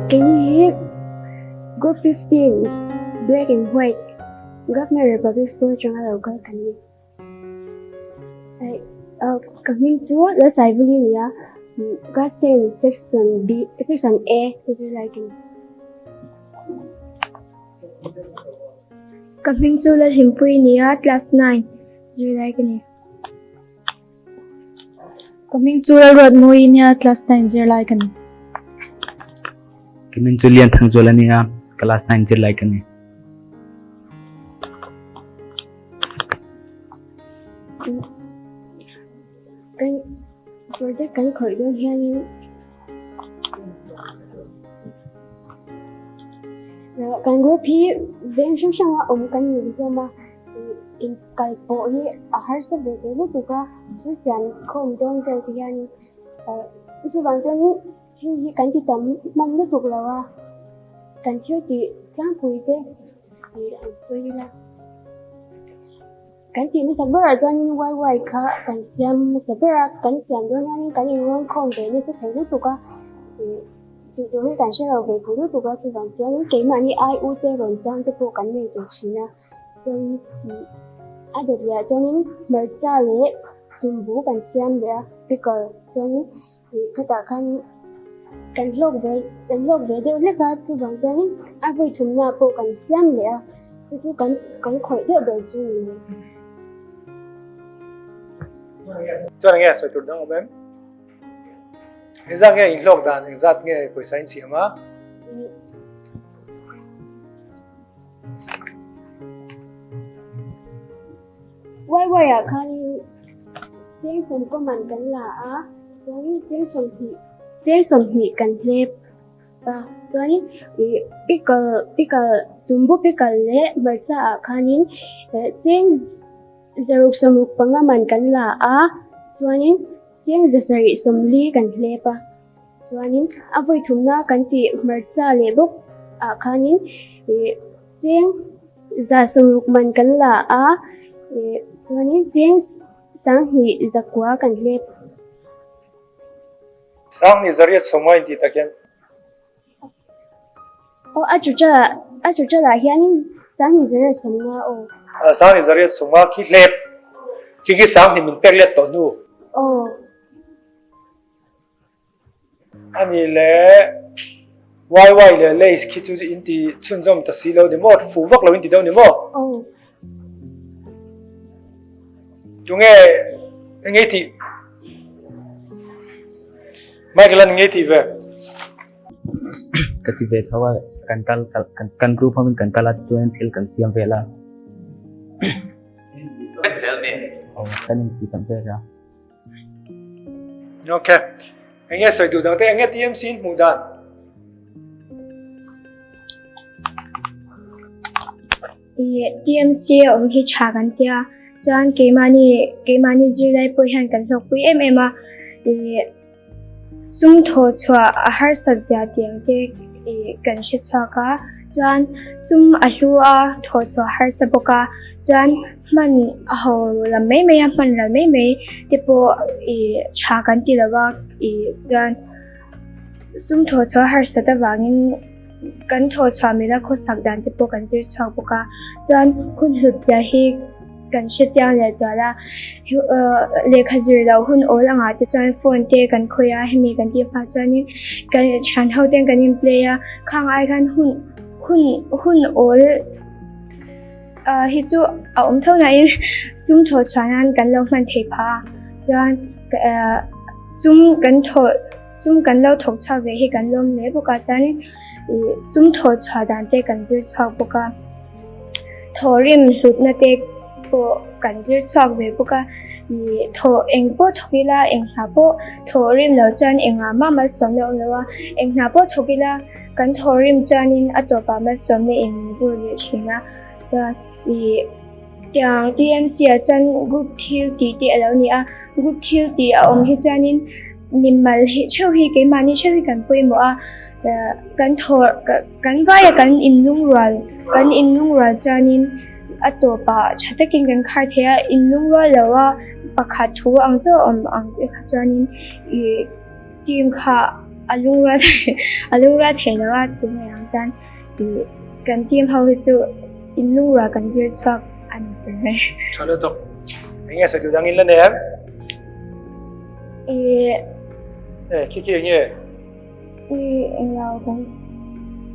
Keini hi Group 15, Black and White, Government Republic School atanga lo kal kan ni. Ka hming chu Lalsaivuli a ni a, Class 10 Section B, Section A zirlai ka ni. Ka hming chu Lalhlimpui a ni a, Class 9 zirlai ka ni. Ka hming chu Lalruatmawi a nia, class 9 zirlai ka ni. Ka hming chu Lian Thangzual a nia, class 9 zirlai ka ni. Kan project kan khawih dawn hianin kan group hi veng hrang hranga awm kan ni hlawm a. Inkal pawh hi a harsa ve thei lutuk a, thil siam khawm dawn vel te hianin chuvang chuanin thil hi kan ti tam hman lutuk lo a, kan thil tih tlangpui te an sawi ila. Kan tih hmasa berah chuanin YY kha kan siam hmasa ber a, kan siam dawn hianin kan inrawn khawm ve nasa thei lutuk a. Tih tur hi kan hre lo ve thei lutuk a, chuvang chuanin keimahni ai u te rawn chang te pawh kan nei ve thin a. Chuanin a dawt leh ah chuanin hmarcha leh tumbu kan siam leh a pickle chuanin ih khatah khan kan hlawk ve kan hlawk ve deuh hlek a chuvang chuanin a vawi thumna pawh kan siam leh a chu chu kan kan khawih deuh ber chu a ni mai. Chuan enge sawi tur dang awm em? Engzat nge inhlawk dan engzat nge pawisa in siam a? Wai wai ah khanin cheng sawmkaw man kan la a, chuanin cheng sawmhnih cheng sawmhnih kan hlep a, chuanin ih pickle pickle tumbu pickle leh hmarcha ah khanin cheng zaruk sawmruk panga man kan la a, chuanin cheng zasarih sawmli kan hlep a. Chuanin a vawi thumna kan tih hmarcha leh bawk ah khanin ih cheng za sawmruk man kan la a, ih chuanin cheng sanghnih zakua kan hlep. Sanghnih zariat sawmnga intih tak hian. Aw a total ah a total ah hianin sanghnih zariat sawmnga aw. Sanghnih zariat sawmnga khi hlep khi khi sanghnih min pek let tawh hnu. Aw. Ani leh YY leh Lays khi chu in ti chhunzawm ta si lo ni maw? Fuh vak lo in ti deuh ni maw? Aw. Tunge eng nge tih? Michael an nge tih ve? Ka ti ve tho a, kan kal kan group hovin kan kal a chuan thil kan siam vel a. Aw kan inti tam vel a. Ok. Enge sawi duh dang te enge TMC in hmuh dan? TMC a awm hi tha kan tia chuan keimahni keimahni zirlai pawh hian kan hlawkpui em em a Sum thaw chhuah a harsat zia tiang te kan hre chhuak a, chuan sum a hlu a, thaw chhuah a harsa bawk a, chuan hman a ho lam mai mai a, hman ral mai mai te pawh ih tha kan ti lo a, ih chuan sum thaw chhuah a harsat avangin kan thaw chhuah mila khawsak dan te pawh kan zir chhuak bawk a, chuan hun hlut zia hi. Kan hre chiang leh zual a, lehkha zir loh hun awl angah te chuan phone te kan khawih a, hemi kan tih hma chuanin kan thian ho ten kan in play a, khang ai khan hun hun hun awl hi chu a awm tho nain sum thawh chhuah nan kan lo hman thei phah a, chuan sum kan thawh sum kan lo thawk chhuak ve hi kan lawm hle bawk a, chuanin sum thawh chhuah dan te kan zir chhuak bawk a. Thawhrim hlutna te pawh kan zir chhuak ve bawk a, ih thawh eng pawh thawk ila eng hna pawh thawhrim lo chuan engah mah malsawmna awm lo a, eng hna pawh thawk ila kan thawhrim chuanin a tawpah malsawmna in min vur leh thin a, chuan ih tiang TMC ah chuan group thil tih te a lo ni a, group thil tih a awm hi chuanin mimal hi theuh hi keimahni theuh hi kan pawimawh a. Kan thawh kan vaia kan inlungrual kan inlungrual chuanin a tawpah tha takin kan khar thei a, inlungrual lo a pakhat thu ang chauh a awm ang te kha chuanin ih team kha a lungrual a lungrual thei lo a ti mai ang chuan ih kan team ho hi chu in lungrual kan zir chhuak a ni ber mai. Tha lutuk. Eng nge sawi tur dang in la nei em? Ih. Eh khi khi eng nge? Ih englo kan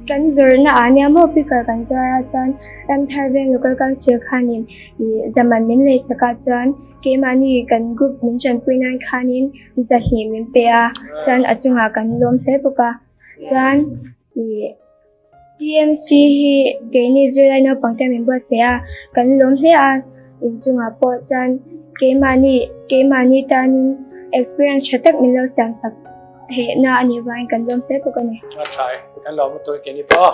kan zawrhna ah nia maw pickle kan zuar a chuan Ramthar veng local council khanin ih zaman min lei sak ah chuan keimahni kan group min tanpui nan khanin zahnih min pe a chuan a chungah kan lawm hle bawk a chuan ih TMC hi keini zirlai naupang te min buatsaih a kan lawm hle a inchungah pawh chuan keimahni keimahni tanin experience tha tak min lo siam sak theihna a nih vangin kan lawm hle bawk a ni. A tha e, kan lawm lutuk e keini pawh.